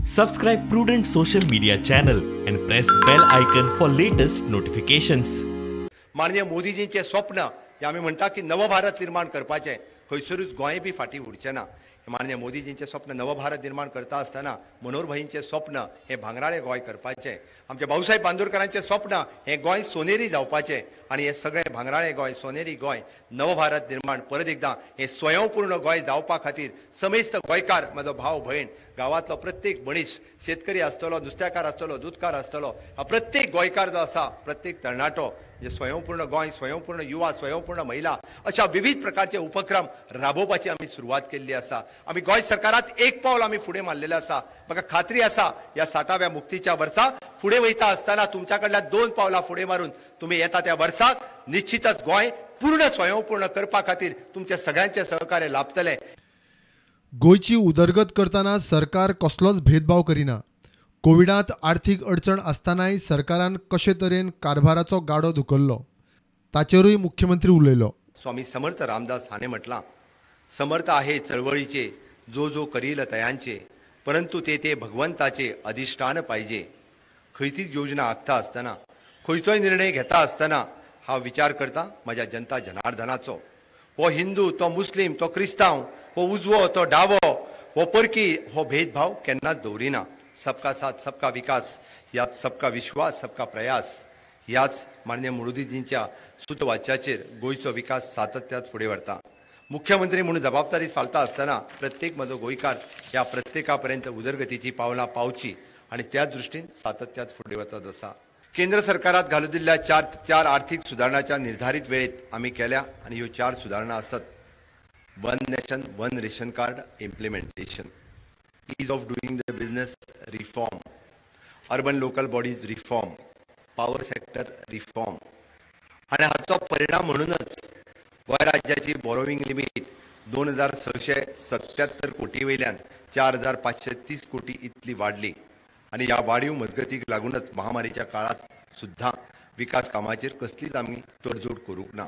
Subscribe Prudent Social Media channel and press bell icon for latest notifications. माननीय मोदीजींचे स्वप्न जे आमी म्हणटा की नवभारत निर्माण करपाचें, खंयसरूच गोंय बी फाटीं उरचें ना. माननीय मोदीजींचें स्वप्न नवभारत निर्माण करता आसतना मनोहरभाईंचें स्वप्न हें भांगराळें गोंय करपाचें, आमच्या भाऊसाहेब बांदोडकरांचें स्वप्न हें गोंय सोनेरी जावपाचें आनी हें सगळें भांगराळें गोंय, सोनेरी गोंय, नवभारत निर्माण परत एकदां हें स्वयंपूर्ण गोंय जावपा खातीर समेस्त गोंयकार, म्हजो भाव भयण, गांवांतलो प्रत्येक मनीस, शेतकरी आसतलो, नुस्त्याकार आसतलो, दुदकार आसतलो, हा प्रत्येक गोंयकार जो आसा, प्रत्येक तरणाटो म्हणजे स्वयंपूर्ण गोंय, स्वयंपूर्ण युवा, स्वयंपूर्ण महिला अशा विविध प्रकारचे उपक्रम राबोवपाची आमी सुरवात केल्ली आसा. आमी गोंय सरकारात एक पावल आमी फुडें मारलेलें आसा. म्हाका खात्री आसा ह्या 60व्या मुक्तीच्या वर्सा फुडें वयता आसतना तुमच्या कडल्यान 2 पावलां फुडें मारून तुमी येता त्या वर्साक निश्चितच गोंय पूर्ण स्वयंपूर्ण करपा खातीर तुमचे सगळ्यांचे सहकार्य लाभतलें. गोंयची उदरगत करतना सरकार कसलोच भेदभाव करिना. कोविडांत आर्थीक अडचण आसतनाय सरकारान कशे तरेन कारभाराचो गाडो धुकल्लो ताचेरूय मुख्यमंत्री उलयलो. स्वामी समर्थ रामदास हाणें म्हटलां, समर्थ आहे चळवळीचे जो जो करील तयांचे, परंतु ते ते भगवंताचे अधिष्ठान पाहिजे. खंयचीच योजना आंखता आसतना, खंयचोय निर्णय घेता आसतना हांव विचार करता म्हज्या जनता जनार्दनाचो. हो हिंदू, तो मुस्लीम, तो क्रिस्तांव, हो उजवो, तो डावो, हो परकी, हो भेदभाव केन्नाच दवरिना. सबका साथ सबका विकास, ह्याच सबका विश्वास सबका प्रयास, ह्याच माननीय मोदीजींच्या सुतवाच्याचेर गोंयचो विकास सातत्यात फुडें व्हरता. मुख्यमंत्री म्हणून जबाबदारी फालता आसतना प्रत्येक म्हजो गोंयकार ह्या प्रत्येका पर्यंत उदरगतीची पावलां पावची आनी त्या दृश्टीन सातत्यात फुडें वचत आसा. केंद्र सरकारात घालून दिल्ल्या चार आर्थीक सुदारणाच्या निर्धारित वेळेत आमी केल्या आनी ह्यो 4 सुदारणा आसत. One nation one ration card implementation, ease of doing the business reform, urban local bodies reform, power sector reform. आनी हाचो परिणाम म्हणूनच गोंय राज्याची बोरोविंग लिमीट 2677 कोटी वयल्यान 4530 कोटी इतली वाडली आनी ह्या वाडीव मजगतीक लागूनच महामारीच्या काळात सुद्दां विकास कामाचेर कसलीच आमी तडजोड करूंक ना.